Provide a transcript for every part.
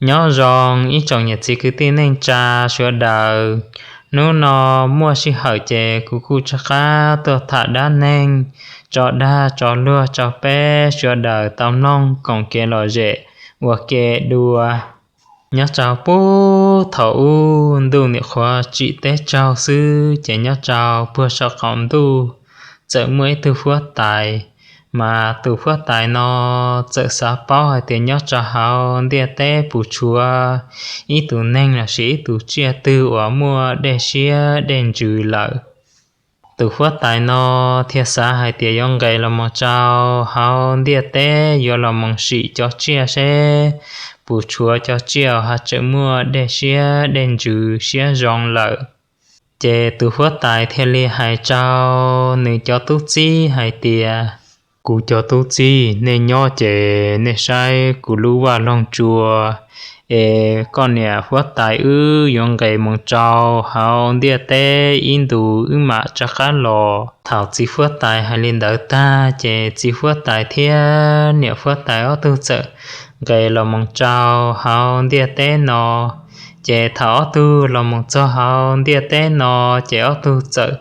Nyob zoo ib tsoom niam txiv kwv tij neej tsa sawv daws. Hnub no muaj sij hawm ces kuv kuj rov qab tuaj tham dab neeg tso dag tso luag rau peb sawv daws tau mloog koom kev lom zem ua ke dua. Nyob rau puag thaum ub ntuj nim qhuav tsim teb tsaug xwb ces nyob rau puag saum qaum ntuj txawm muaj ib tug huab tais, mas tus huab tais no txawm xav paub hais tias nyob rau hauv ntiaj teb puas tshuav ib tug neeg lossis ib tug tsiaj twg uas muaj dej siab dej ntsws lawm. Tus huab tais no thiaj xav hais tias yuav nqes los mus rau hauv ntiaj teb, yuav los mus sim cov tsiaj seb puas tshuav cov tsiaj uas ho tseem muaj dej siab dej ntsws siab zoo lawm. Ces tus huab tais thiaj li hais rau nws cov tub txib hais tias, kuv cov tub txib, nej nyob ces nej saib kuv lub vaj loog tsua es koj niam huab tais wb yuav nqes mus rau hauv ntiaj teb ib ntus wb mam rov qab los. Thaum txiv huab tais hais li ntawd tag ces txiv huab tais thiab niam huab tais ob tug txawm nqes los mus rau hauv ntiaj teb no. Ces thaum ob tug los mus txog hauv ntiaj teb no ces ob tug txawm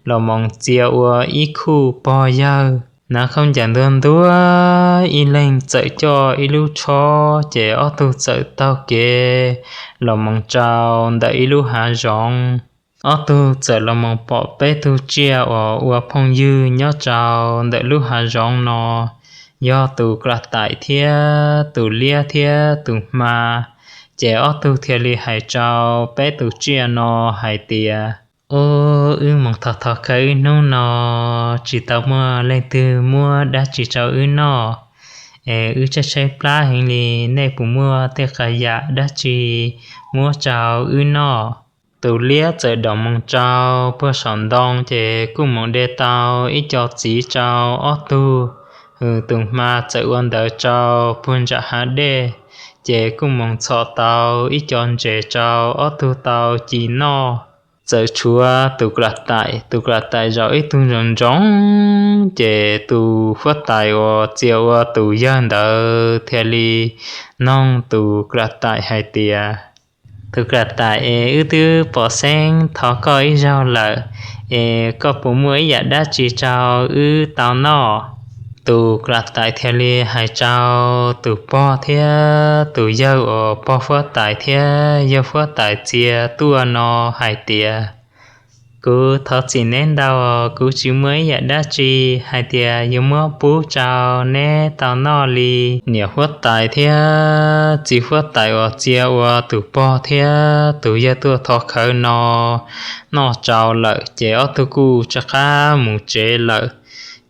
los mus txia ua ib khub pog yawg. Hnav khaub ncaws ntuag ntuag, ib leeg txawm coj ib lub tshob, ces ob tug txawm taug kev los mus rau ntawm ib lub hav zoov. Ob tug txawm los mus pom peb tug tsiaj uas ua phooj ywg nyob rau ntawm lub hav zoov no, yog tus klam taim thiab tus liab thiab tus hma. Ces ob tug thiaj li hais rau peb tus tsiaj no hais tias, ub, wb mus thov thov khawv wb hnub no tsis tau muaj leej twg muab dab tsi rau wb noj, es wb tshaib tshaib plab heev li, nej puas muaj tej qhov yam dab tsi muab rau wb noj? Tus liab txawm dom mus rau puag saum ntoo ces kuj mus de tau ib co txiv rau ob tug. Tus hma txawm ua ntawd rau puag ntsam hav dej, ces kuj mus txhom tau ib co ntses rau ob tug tau ci noj. Txawm tshuav tus klam taim, tus klam taim zaum ib tug ntsoov ntsoov, ces tus huab tais uas txia ua tus yawg ntawd thiaj li noog tus klam taim hais tias, tus klam taim es, wb twb pom xeeb thov koj ib zaug lawm, es koj puas muaj ib yam dab tsi rau wb tau noj? Tus klam taim thiaj li hais rau tus pog thiab tus yawg uas pog huab tais thiab yawg huab tais txia tuaj no hais tias, kuv thov txim neb ntau, kuv tsis muaj ib yam dab tsi hais tias yuav muab pub rau neb tau noj li. Niam huab tais thiab txiv huab tais uas txia ua tus pog thiab tus yawg tuaj thov khawv no noj tsau lawm ces ob tug kuj rov qab mus tsev lawm.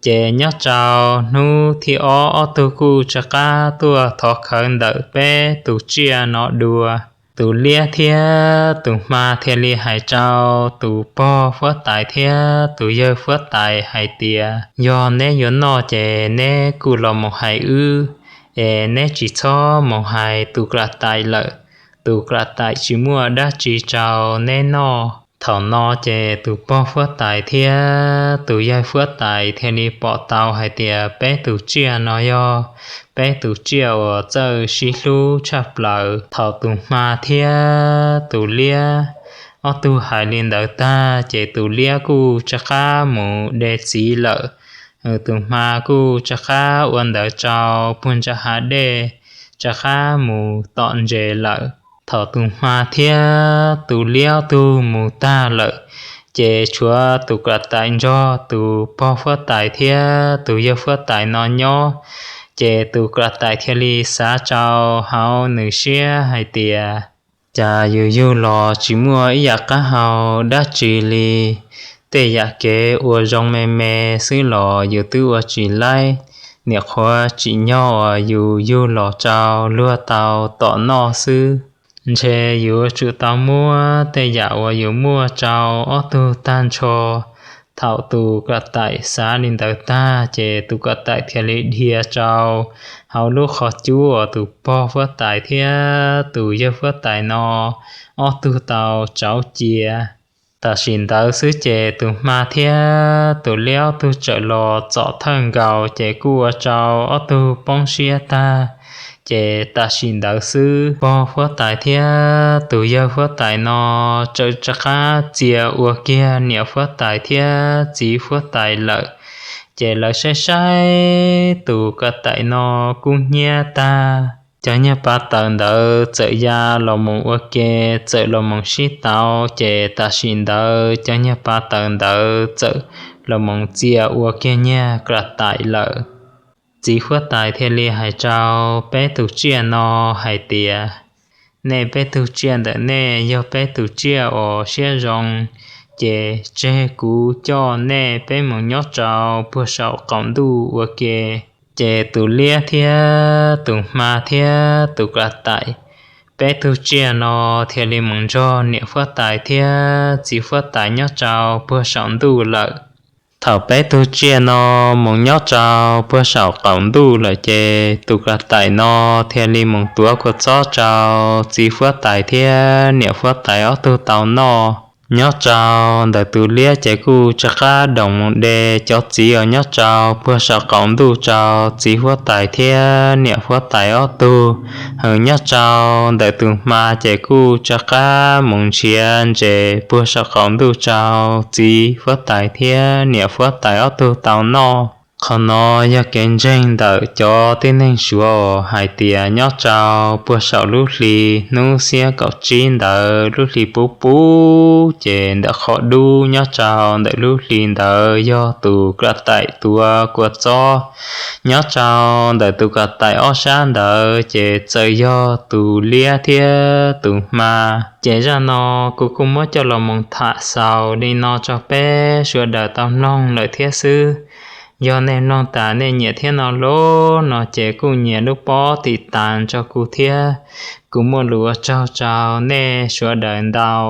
Ces nyob rau hnub thib ob ob tug kuj rov qab tuaj thov khawv ntawm peb tus tsiaj no dua. Tus liab thiab tus hma thiaj li hais rau tus pog huab tais thiab tus yawg huab tais hais tias, yog neb yuav noj ces neb kuj los mus hais wb, es neb tsis txhob mus hais tus klam taim lawm. Tus klam taim tsis muaj dab tsi rau neb noj. Thaum no ces tus pog huab tais thiab tus yawg huab tais thiaj li pom tau hais tias peb tus tsiaj no yog peb tus tsiaj uas txawj sib hlub tshaj plaws. Thaum tus hma thiab tus liab ob tug hais li ntawd tag ces tus liab kuj rov qab mus de txiv lawm. Tus hma kuj rov qab ua ntawd rau puag ntsam hav dej, rov qab mus tom ntses lawm. Thaum tus hma thiab tus liab ob tug mus tag lawm, ces tshuav tus klam taim nrog tus pog huab tais thiab tus yawg huab tais no nyob. Ces tus klam taim thiaj li xav rau hauv nws siab hais tias, cas yus yug los tsis muaj ib yam qab hau dab tsi li. Tej yam kev ua zoo me me xwb los yus twb ua tsis laib, nim qhuav tsim nyog uas yus yug los rau luag tau tom noj xwb. Ntshe yuav tsum tau muab tej yam uas yus muaj rau ob tug tag nrho. Thaum tus klam taim xav li ntawd tag ces tus klam taim thiaj li dhia rau hauv lub qhov cub uas tus pog huab tais thiab tus yawg huab tais no ob tug tau rauv cia. Tam sim ntawd xwb ces tus hma thiab tus liab ob tug txawm los txom thawj nkaus ces kuj ua rau ob tug poob siab tag. Ces tam sim ntawd xwb pog huab tais thiab tus yawg huab tais no txawm rov qab txia ua kiag niam huab tais thiab txiv huab tais lawm. Ces lawv saib saib tus ka tais no kub hnyiab tag, cov nyuag pa taws ntawd txawm ya los mus ua ke, txawm los mus sib tau. Ces tam sim ntawd cov nyuag pa taws ntawd txawm los mus txia ua kiag niag ka tais lawm. Txiv huab tais thiaj li hais rau peb tug tsiaj no hais tias, nej peb tug tsiaj ntawm nej yog peb tug tsiaj uas siab zoo, ces tseg kuv coj nej peb mus nyob rau puag saum qaum ntuj ua ke. Ces tus liab thiab tus hma thiab tus ka tais, peb tug tsiaj no thiaj li mus nrog niam huab tais thiab txiv huab tais nyob rau puag saum ntuj lawm. Thaum peb tug tsiaj no mus nyob rau puag saum qaum ntuj lawm ces tus ka tais no thiaj li mus tuav kua txob rau txiv huab tais thiab niam huab tais ob tug tau noj. Nyob rau ntawm tus liab ces kuj rov qab doos mus de cov txiv uas nyob rau puag saum qaum ntuj rau txiv huab tais thiab niam huab tais ob tug. Hos nyob rau ntawm tus hma ces kuj rov qab mus nrhiav ntses puag saum qaum ntuj rau txiv huab tais thiab niam huab tais ob tug tau noj. Qhov no yog kev ntseeg ntawm cov tib neeg Suav uas hais tias nyob rau puag saum lub hli hnub xiab kaum tsib ntawd lub hli puv puv ces ntawm qhov dub nyob rau ntawm lub hli ntawd yog tus ka tais tuav kua txob. Nyob rau ntawm tus ka tais ob sab ntawd ces txawm yog tus liab thiab tus hma. Ces zaj no kuv kuj muab coj los mus tham xaus li no rau peb sawv daws tau mloog lawm thiab xwb. Yog nej mloog tas nej nyiam thiab no lov no ces kuj nias lub pob tim tas rau kuv thiab. Kuv muaj lus ua tsaug rau nej sawv daws ntau.